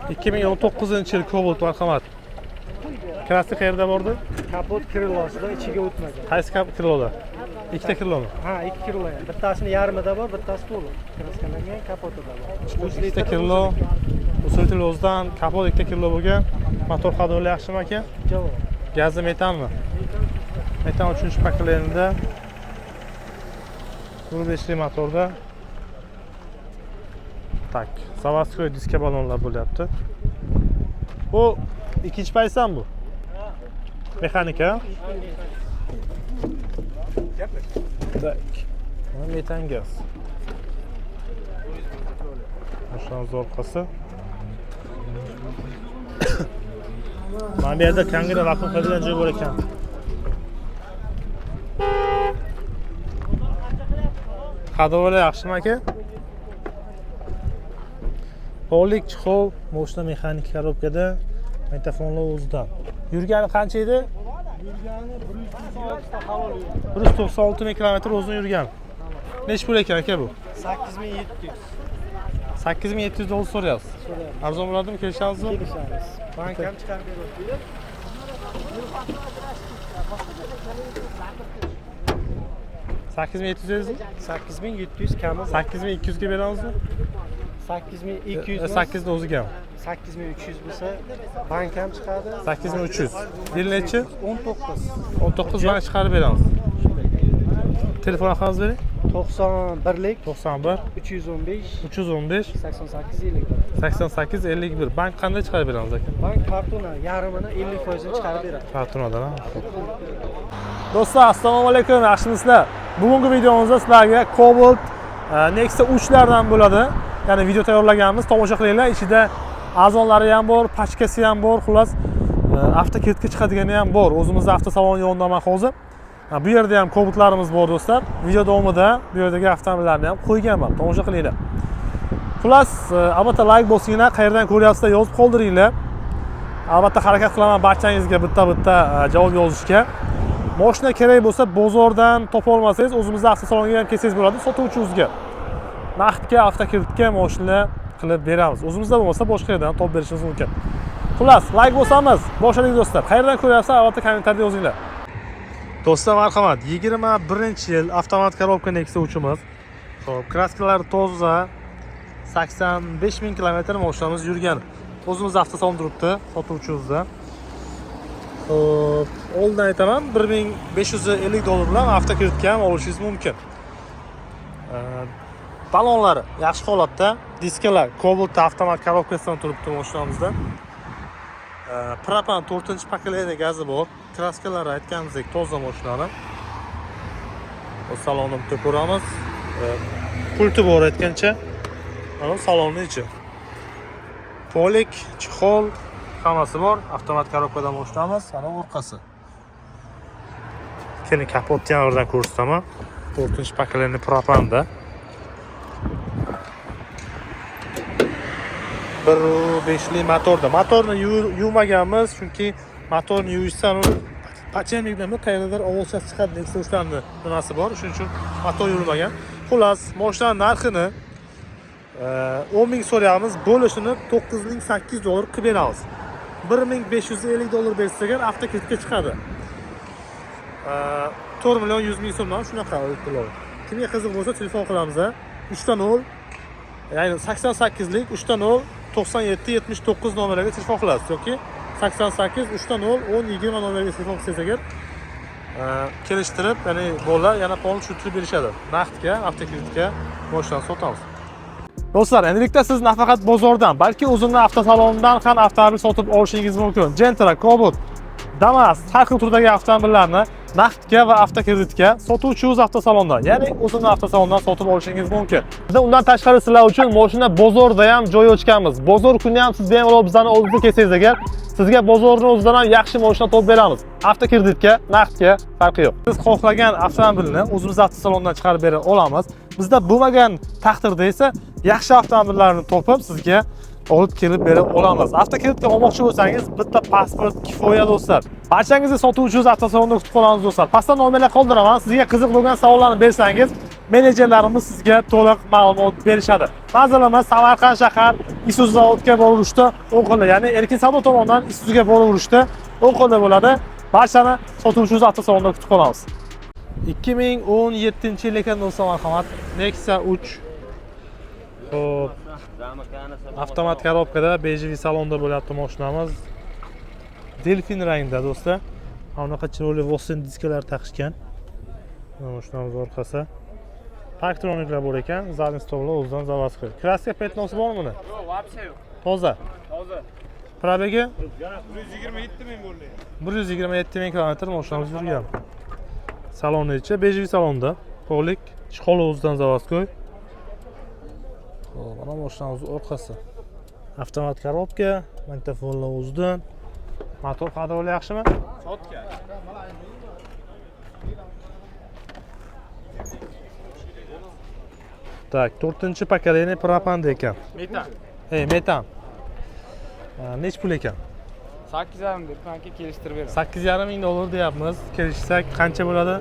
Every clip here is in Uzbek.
2019 yil Cobalt, marhamat. Краска qayerda bordi? Kapot krылосida, ichiga o'tmagan. Qaysi крыло da? Ikkita крыло mi? Ha, ikki крыло ham. Bittasini yarmida bor, bittasi to'liq. Краска langan, kapotida bor. Ikkita крыло. Усилитель o'zidan, kapot ikkita крыло bo'lgan. Motor ходовой yaxshimi, aka? Javob. Gazi metanmi? Metan 3 поколение da. 1.5 li motorda. Так, заводской diska balonlar bo'lyapti. Bu ikkinchi paysan bu. Mexanika. Так. Mana metan gaz. Mashinamiz orqasi. Mana bu yerda kangina vakuum qiladigan joy bor ekan. Ходовой yaxshimi, aka? Полик, чехол, moshina mexanik коробка da, magnitofonlar o'zidan. Yurgani qancha edi? Yurgani 196 ta halol yurgan. 196 ming kilometr o'zini yurgan. Nechi pul ekan, aka, bu? 8700. 8700 dollar so'rayapsiz. So'rayapmiz. Arzon bo'ladimi, kelishamizmi? Kelishamiz. Bank ham chiqarib beradi. 8700 dedingizmi? 8700 kami bor. 8200 ga beramizmi? 8200 emas, 8 ni o'ziga ham. 8300 bo'lsa, bank ham chiqadi. 8300. Yil nechi? 19. 19, bank chiqarib beramiz. Telefon raqamingizni bering. 91lik 91 315 315 88 51. 88 51. Bank qanday chiqarib beramiz, aka? Bank kartona yarmini, 50% chiqarib beradi. Kartonadan, ha. Do'stlar, assalomu alaykum, yaxshimisizlar? Bugungi videomizda sizlarga Cobalt Nexia 3 lardan bo'ladi. Ya'ni video tayyorlaganmiz, tomosha qilinglar. Ichida arzonlari ham bor, pachkasi ham bor, xullas avtokreditga chiqadigani ham bor. O'zimizda avtosalon yonidaman hozir. Ha, bu yerda ham Cobaltlarimiz bor, do'stlar. Video davomida bu yerdagi avtomobillarni ham qo'yganman. Tomosha qilinglar. Xullas, albatta like bosinglar, qayerdan ko'ryapsizlar yozib qoldiringlar. Albatta harakat qilaman barchangizga bitta-bitta javob yozishga. Moshina kerak bo'lsa, bozordan topa olmasangiz, o'zimizda avtosalonga ham kelsangiz bo'ladi, sotuvchimizga. Naqdga, avtokreditga moshina qilib beramiz. O'zimizda bo'lmasa boshqa yerdan topib berishimiz mumkin. Xullas, like bosamiz. Boshladik, do'stlar. Qayerdan ko'ryapsizlar, albatta kommentariyada yozinglar. Do'stlar, marhamat. 21-yil avtomat коробка Nexia 3imiz. Xo'p, краска lari toza. 85 ming kilometr mashinamiz yurgan. O'zimiz avtosalon turibdi, sotuvchimizda. Xo'p, oldin aytaman, 1550 dollar bilan avtokreditga ham olishingiz mumkin. Balonlari yaxshi holatda, diskalar Cobalt avtomat коробка sidan turibdi mashinamizda. Propan 4-поколение gazi bor. Краска lari aytganimizdek toza mashinani. Bu salonni bitta ko'ramiz. Pulti bor aytgancha. Mana salonni ichi. Полик, чехол hammasi bor. Avtomat коробка dan mashinamiz, mana orqasi. Keling, kapotni ham birdan ko'rsataman. 4-поколение propanda. 1.5 li motorda. Motorni yuvmaganmiz, chunki motorni yuvishsa подшипник dan qayerdadir ovozchasi chiqadi, Nexia 3larni nimasi bor, shuning uchun motor yuvilmagan. Xullas, mashinaning narxini 10 ming so'rayapmiz, bo'lishini 9800 dollar qilib beramiz. 1550 dollar bersa agar avtokreditga chiqadi. 4 million 100 ming so'mdan shunaqa to'lov. Kimga qiziq bo'lsa telefon qilamiz, 3 0, ya'ni 88lik 3 0 97 79 nomeriga telefon qilasiz yoki 88 3 0 10 20 nomeriga telefon qilsangiz agar kelishtirib, ya'ni bolalar yana polni tushuntirib berishadi. Naqdga, avtokreditga mashinani sotamiz. Do'stlar, endilikda siz nafaqat bozordan, balki o'zimning avtosalonimdan ham avtomobil sotib olishingiz mumkin. Gentra, Cobalt, Damas, har xil turdagi avtomobillarni naqdga va avtokreditga sotuvchi o'z avtosalondan, ya'ni o'zimning avtosalondan sotib olishingiz mumkin. Bizda undan tashqari sizlar uchun mashina bozorda ham joy ochganmiz. Bozor kuni ham siz bemalol bizlarni oldingizga kelsangiz agar, sizga bozorni o'zidan ham yaxshi mashina topib beramiz. Avtokreditga, naqdga farqi yo'q. Siz xohlagan avtomobilni o'zimiz avtosalondan chiqarib bera olamiz. Bizda bo'lmagan taqdirda esa yaxshi avtomobillarni topib sizga olib kelib bera olamiz. Avtokreditga olmoqchi bo'lsangiz, bitta pasport kifoya, do'stlar. Barchangizni sotuvchi o'z avtosalonda kutib qolamiz, do'stlar. Pastda nomerlar qoldiraman. Sizga qiziq bo'lgan savollarni bersangiz, Menejerlarimiz sizga to'liq ma'lumot berishadi. Manzilimiz Samarqand shahar, Isuzu zavodga borib, o'ng qo'lda, ya'ni Erkin savdo tomondan Isuzuga borib urishda o'ng qo'lda bo'ladi. Barchani sotuvchimiz avtosalonda kutib qolamiz. 2017 yil ekan, do'stlar, marhamat. Nexia 3. Xo'p, avtomat коробка da, бежевый salonda bo'lyapti mashinamiz. Delfin rangda, do'stlar. Mana bunaqa chiroyli Vossen diskalar taqishgan. Mana mashinamiz orqasi. Парктроник lar bor ekan, задний stollar o'zidan заводской. Краска, пятно si bormi buni? Yo'q, вообще yo'q. Toza. Toza. Пробег i 127 ming bo'ldi. 127 ming kilometr mashinamiz yurgan. Salonni ichi бежевый salonda. Полик, чехол o'zidan заводской. Xo'p, mana mashinamiz orqasi. Avtomat коробка, magnitofonlar o'zidan. Motor ходовой yaxshimi? Чётко. Так, to'rtinchi поколение propanda ekan. Metan. Ey, metan. Nech pul ekan? 8,5 deb aka, kelishtirib beraman. 8,5 ming dollar deyapmiz. Kelishsak qancha bo'ladi?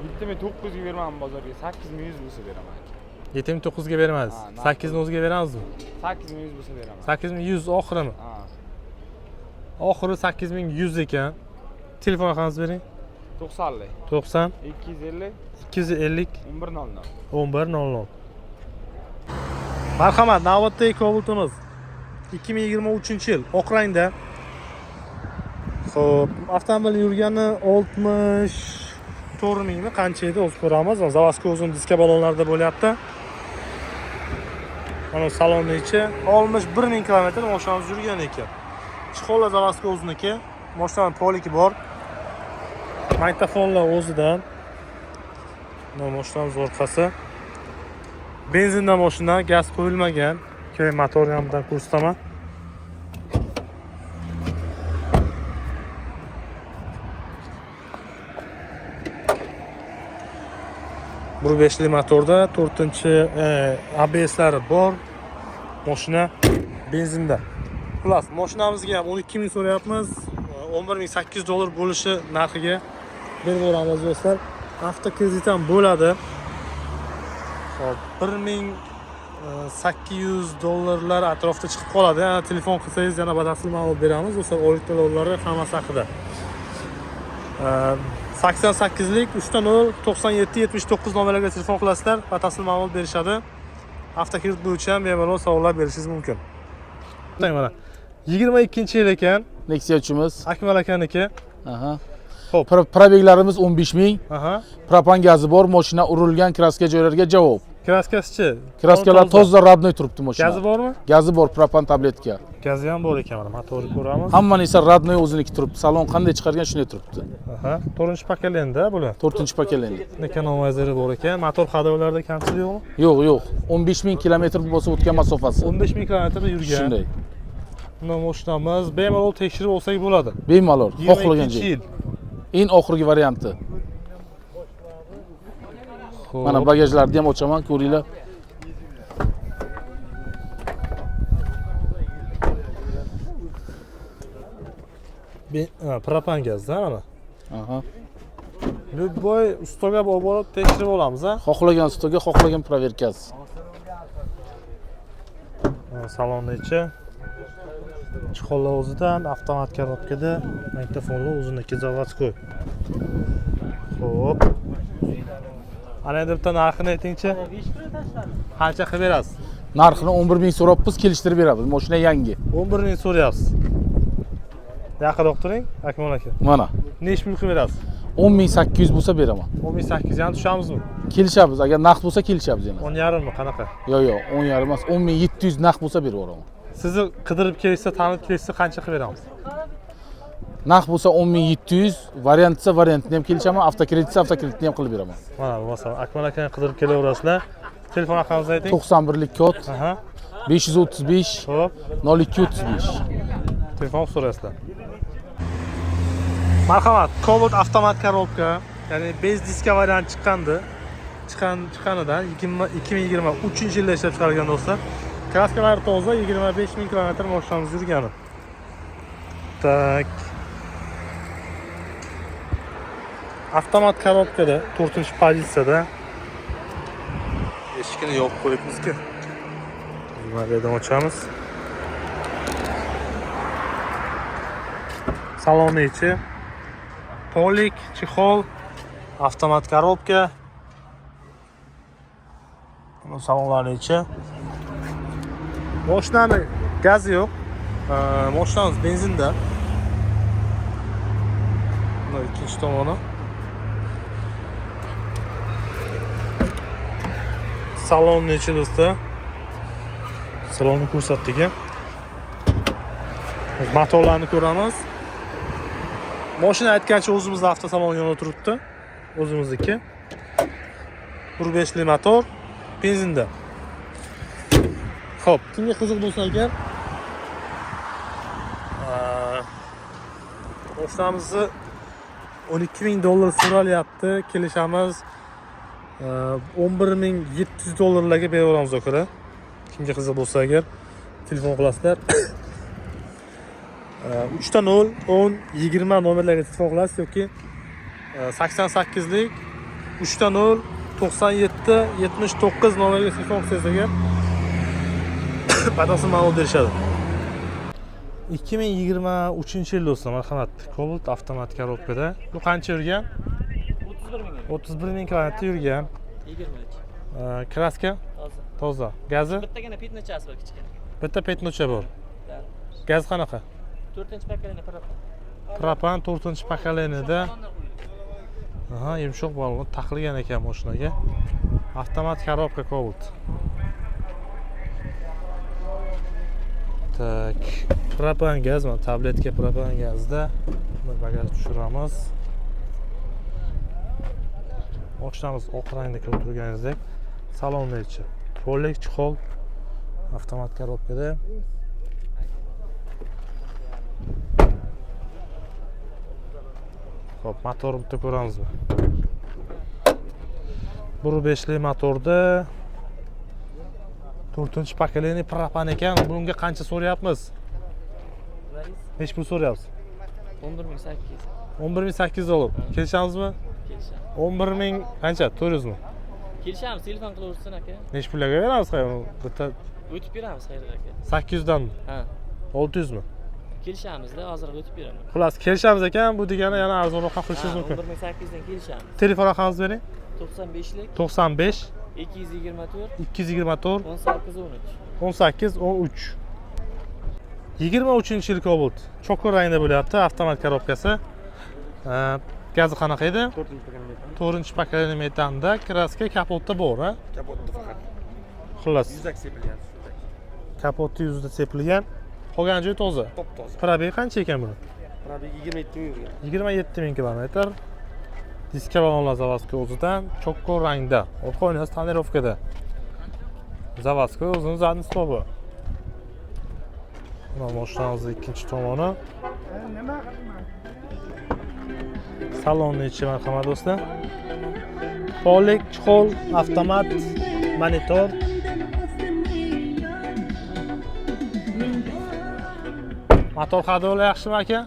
7900 ga berman bozorga, 8100 bo'lsa beraman aka. 7900 ga bermaysiz. Ha, narx. 8 ni o'ziga beramizmi? 8100 bo'lsa beraman. 8100 oxirimi? Ha. Oxiri 8100 ekan. Telefon raqamingizni bering. 90lik 90 250 250 1100. 1100. Marhamat, navbatdagi Cobalt'imiz 2023 yil, oq rangda. Xo'p, avtomobil yurgani 64 mingmi, qancha edi, o'zi ko'ramiz. Заводской o'zini diska balonlarida bo'lyapti. Mana salonni ichi, 61 ming kilometr mashinamiz yurgan ekan. Чехол lar заводской o'ziniki, mashinani полик i bor. Magnitofonlar o'zidan. Mana mashinamiz orqasi. Benzinda mashina, gaz qo'yilmagan. Keyin motorni ham bundan ko'rsataman. 1.5 li motorda, to'rtinchi ABSlari bor. Mashina benzinda. Xullas, mashinamizga ham 12 ming so'rayapmiz. 11 800 dollar bo'lishi narxiga berib yuboramiz, do'stlar. Avtokredit ham bo'ladi. Xo'p, 1800 dollarlar atrofida chiqib qoladi. Yana telefon qilsangiz, yana batafsil ma'lumot beramiz. Do'stlar, oylik to'lovlari hammasi haqida. 88lik 3 0 97 79 nomerlarga telefon qilasizlar, batafsil ma'lumot berishadi. Avtokredit bo'yicha ham bemalol savollar berishingiz mumkin. Mana 22 yil ekan. Nexia 3'imiz. Akmal akaniki. Aha. Xo'p. Пробег larimiz 15 ming. Propan gazi bor, mashina urilgan, краска joylarga javob. Краска sichi? Краска lar toza, родной turibdi mashina. Gazi bormi? Gazi bor, propan tabletka. Gazi ham bor ekan, mana motorni ko'ramiz. Hammani esa родной o'ziniki turibdi. Salon qanday chiqargan, shunday turibdi. Aha. To'rtinchi поколение da bular. To'rtinchi поколение. Экономайзер i bor ekan. Motor ходовой larda kamchilik yo'qmi? Yo'q. 15 ming kilometr bosib o'tgan masofasi. 15 ming kilometr yurgan. Shunday. Bunda mashinamiz bemalol tekshirib olsak bo'ladi. Bemalol, xohlagan 22 joy. yil. Eng oxirgi varianti. Xo'p. Mana bagajlarni ham ochaman, ko'ringlar. Ha, propan gazda mana. Aha. Любой ustaga olib borib tekshirib olamiz, a? Xohlagan ustaga, xohlagan проверка si. Ha, salonni ichi. Чехол lar o'zidan, avtomat коробка da, magnitofonlar o'ziniki, заводской. Xo'p. Ana endi bitta narxini aytingchi. Qancha qilib berasiz? Narxini 11 ming so'rabmiz, kelishtirib beramiz. Mashina yangi. 11 ming so'rayapsiz. Yaqinroq turing, Akmal aka. Mana. Nechi pul qilib berasiz? 10 800 bo'lsa beraman. 10 800 yana tushamizmi? Kelishamiz. Agar naqd bo'lsa kelishamiz yana. 10,5 mi, qanaqa? Yo'q, 10,5 emas, 10 700 naqd bo'lsa berib yuboraman. Sizni qidirib kelishsa, tanib kelishsa qancha qilib beramiz? Naqd bo'lsa 10 700, variant desa variantini ham kelishaman, avtokredit desa avtokreditni ham qilib beraman. Mana bo'lmasa Akmal akani qidirib kelaverasizlar. Telefon raqamingizni ayting. 91lik kod 535 02 35. Telefon qilib so'rasizlar. Marhamat, Cobalt avtomat коробка, ya'ni без diska variant chiqqandi. Chiqqanidan 2023 yilda ishlab chiqarilgan, do'stlar. Краска lari toza, 25 ming kilometr mashinamiz yurgani. Так. Avtomat коробка da, 4-pozitsiyada. Eshikini yopib qo'yibmiz-ku. Mana bu yerdan ochamiz. Salonni ichi полик, чехол, avtomat коробка. Bu salonlarning ichi. Mashinani gazi yo'q. Mashinamiz benzinda. Buni ikkinchi tomoni. Salonni ichi, do'stlar. Salonni ko'rsatdik. Motorlarni ko'ramiz. Mashina aytgancha o'zimizni avtosalon yonida turibdi. O'zimizniki. 1.5 li motor, benzinda. Xo'p, kimga qiziq bo'lsa agar, mashinamizni 12 ming dollar so'ralyapti. Kelishamiz. 11 700 dollarlarga beraveramiz, akalar. Kimga qiziq bo'lsa agar, telefon qilasizlar. 3 0 10 20 nomerlarga telefon qilasiz yoki 88lik 3 0 97 79 nomerga telefon qilsangiz agar, batafsil ma'lumot berishadi. 2023 yil, do'stlar, marhamat. Cobalt avtomat коробка da. Bu qancha yurgan? 31 ming. 31 ming kilometr yurgan. 23. Краска Toza. Toza. Gazi? Bittagina пятно chasi bor, kichkina. Bitta пятно cha bor. Да. Gaz qanaqa? To'rtinchi поколение propan. Propan 4 поколение da. Ballonlar qo'yilgan. Aha, yumshoq ballon taqilgan ekan mashinaga. Avtomat коробка Cobalt. Так, propan gaz, mana tabletka propan gazda. Buni bagaj tushiramiz. Mashinamiz oq rangda, ko'rib turganingizdek. Salonni ichi. Полик, чехол, avtomat коробка da. Xo'p, motorni bitta ko'ramizmi? 1.5 li motorda to'rtinchi поколение propan ekan. Bunga qancha so'rayapmiz? Nimangiz? Nechi pul so'rayapsiz? 11 800. 11 800 dollar. Kelishamizmi? Kelishamiz. 11 000 qancha? 400 mi? Kelishamiz, telefon qilaversin, aka. Nechi pullarga beramiz qay uni? Bitta O'tib beramiz qayerga, aka. 800 danmi? Ha. 600 mi? Kelishamizda, ozroq o'tib beraman. Xullas, kelishamiz ekan, bu degani yana arzonroq ham qilishingiz Ha, mumkin. 11 800 dan kelishamiz. Telefon raqamingizni bering. 95lik 95 224 224 18 13. 18 13. 23 yil Cobalt. Cho'kir rangda bo'lyapti, avtomat коробка si. Gazi qanaqa edi? To'rtinchi поколение. To'rtinchi поколение metanda, краска kapotda bor, ha? Kapotda faqat. Xullas, Yuzak sepilgan, yuzak. Kapotni yuzida sepilgan. Qolgan joyi toza. Top toza. Пробег qancha ekan buni? Пробег 27 ming yurgan. 27 ming kilometr. Diska balonlar заводской o'zidan, cho'kko rangda. Orqa oynasi тонировка da. Заводской o'zini задний стоп i. Mana mashinamizni ikkinchi tomoni. Salonni ichi, marhamat, do'stlar. Полик, чехол, avtomat, monitor. Motor ходовой lar yaxshimi, aka?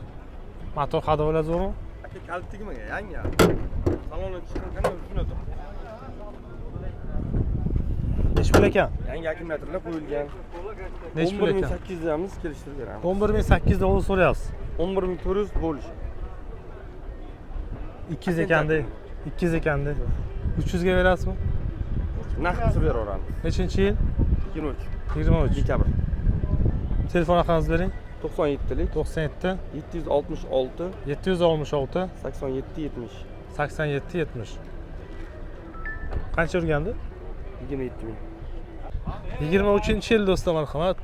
Motor ходовой lar zo'rmi? Aka, kalit tegmagan, yangi. Salondan chiqqan qanday shunday turibdi. Nechi pul ekan? Yangi akkumulyatorlar qo'yilgan. Nechi pul ekan? 11 800 damiz, kelishtirib beramiz. 11 800 dollar so'rayapsiz. 11 400 bo'lishi. 200 ekanda, 200 ekanda. 300 ga berasizmi? Naqd qilib beraveramiz. Nechinchi yil? 23. 23. Dekabr. Telefon raqamingizni bering. 97lik 97 766 766 87 70. 87 70. Qancha yurgandi? 27 ming. 23 yil, do'stlar, marhamat.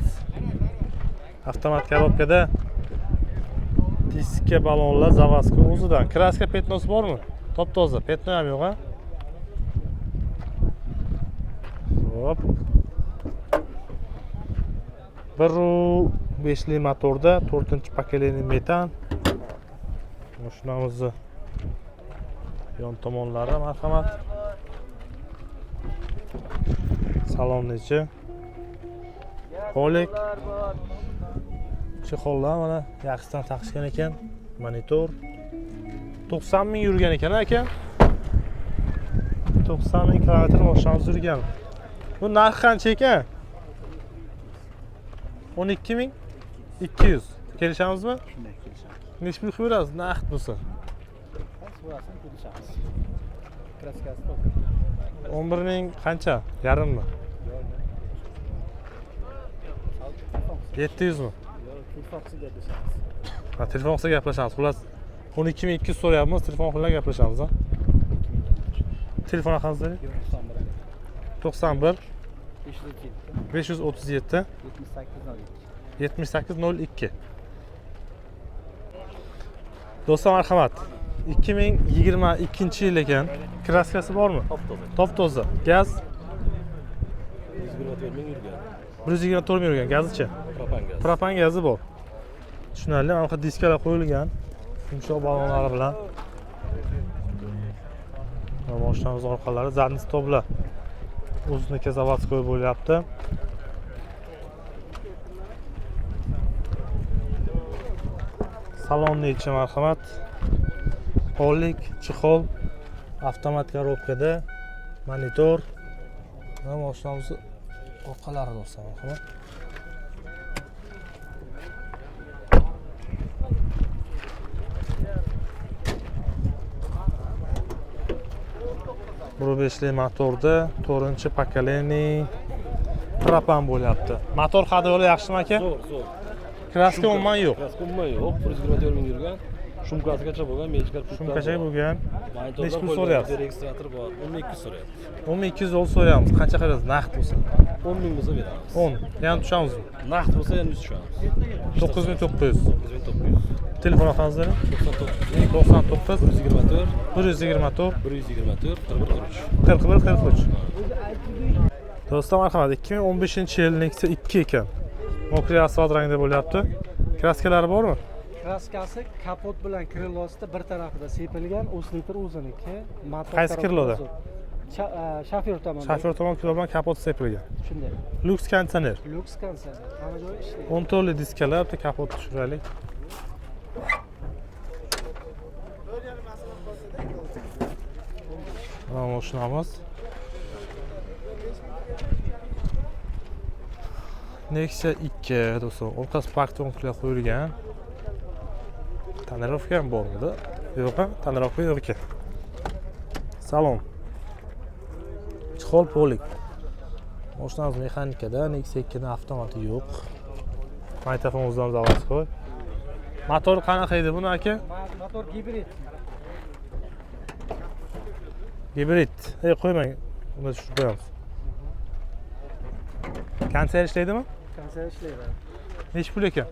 Avtomat коробка da, diska balonlar заводской o'zidan. Краска, пятно si bormi? Top toza, пятно ham yo'q, ha? Xo'p. 1.5 li motorda, to'rtinchi поколение metan. Mashinamizni yon tomonlari, marhamat. Salonni ichi. Полик. Чехол lar mana yaxshisidan taqishgan ekan. Monitor. 90 ming yurgan ekan, aka. 90 ming kilometr mashinamiz yurgan. Bu narxi qancha ekan? 12 200. Kelishamizmi? Shunday, kelishamiz. Nechi pul qilib berasiz naqd bo'lsa? So'rasin, kelishamiz. Краска si to'g'ri. 11 ming qancha? Yarimmi? 700 mi? Yo'q, telefon qilsa gaplashamiz. Ha, telefon qilsa gaplashamiz. Xullas, 12 200 so'rayapmiz, telefon qilib gaplashamiz, ha? Telefon raqamingizni bering. 91 91 537 537 78 02. 78 02. Do'stlar, marhamat. 2022 yil ekan. Краска si bormi? Top-toza. Top toza. Gaz 124 ming yurgan. 124 ming yurgan. Gazichi? Propan gaz. Propan gazi bor. Tushunarli. Mana bu diskalar qo'yilgan. Yumshoq balonlari bilan. Mana mashinamiz orqalari задний stoplar. O'ziniki, заводской bo'lyapti. Salonni ichi, marhamat. Полик, чехол, avtomat коробка da, monitor. Mana mashinamizni orqalari, do'stlar, marhamat. 1.5 li motorda, to'rtinchi поколение, propan bo'lyapti. Motor ходовой yaxshimi, aka? Zo'r, zo'r. Краска umuman yo'q. Краска umuman yo'q. 124 ming yurgan. Шумка sigacha bo'lgan, mechkar. Шумка cha bo'lgan. Monitorlar Nechi pul qo'yilgan, so'rayapsiz? Registrator bor. 10 200 so'rayapmiz. 10 200 olib so'rayapmiz. Qancha qilasiz naqd bo'lsa? 10 ming bo'lsa beramiz. 10. Yana tushamizmi? Naqd bo'lsa yana 100 tushamiz. 9900. 9900. Telefon raqamingizni bering. 99 99 124 124 124 41 43. 41 43. Do'stlar, marhamat. 2015 yil Nexia 2 ekan. Мокрый asfalt rangda bo'lyapti. Краска lari bormi? Краска si kapot bilan крыло sida bir tarafida sepilgan, 30 litr o'ziniki. Motor Qaysi коробка крыло da? zo'r. Shofyor tomonda. Shofyor tomon крыло bilan kapot sepilgan. Shunday. Lyuks konditsioner. Lyuks konditsioner. Hamma joyi ishlaydi. 10 to'rtli diskalar, bitta kapot tushiraylik. Mana mashinamiz. Nexia 2, do'stlar, orqasi парктроник lar qo'yilgan. Тонировка ham bormidi? Yo'q, ha? Тонировка yo'q ekan. Salon. Чехол, полик. Mashinamiz mexanikada, Nexia 2 ni avtomati yo'q. Magnitofon o'zidan заводской. Motor qanaqa edi buni, aka? Motor gibrid. Gibrid. Ey, qo'ymang. Unda tushirib qo'yamiz. Konditsioner ishlaydimi? Konditsioner ishlaydi. Nechi pul ekan?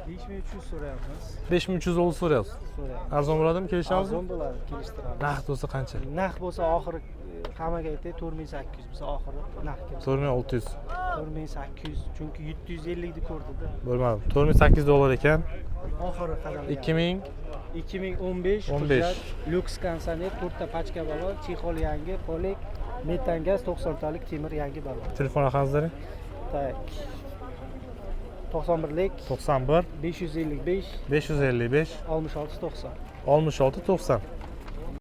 5300 so'rayapmiz. 5300 olib so'rayapsiz. So'rayapmiz. Arzon bo'ladimi, kelishamizmi? Arzon bo'ladi, kelishtiramiz. Naqd bo'lsa qancha? Naqd bo'lsa oxiri hammaga aytay, 4800 bo'lsa oxiri naqd kelsa. 4600. 4800, chunki 750 ni ko'rdida. Bo'lmadi. 4800 dollar ekan. Oxiri qadam. 2000 2015. 15. Hujjat, lyuks konditsioner, to'rtta pachka balon, чехол yangi, полик, metan gaz, 90 talik temir yangi balon. Telefon raqamingizni bering. Так. 91lik 91 555 555 66 90. 66 90.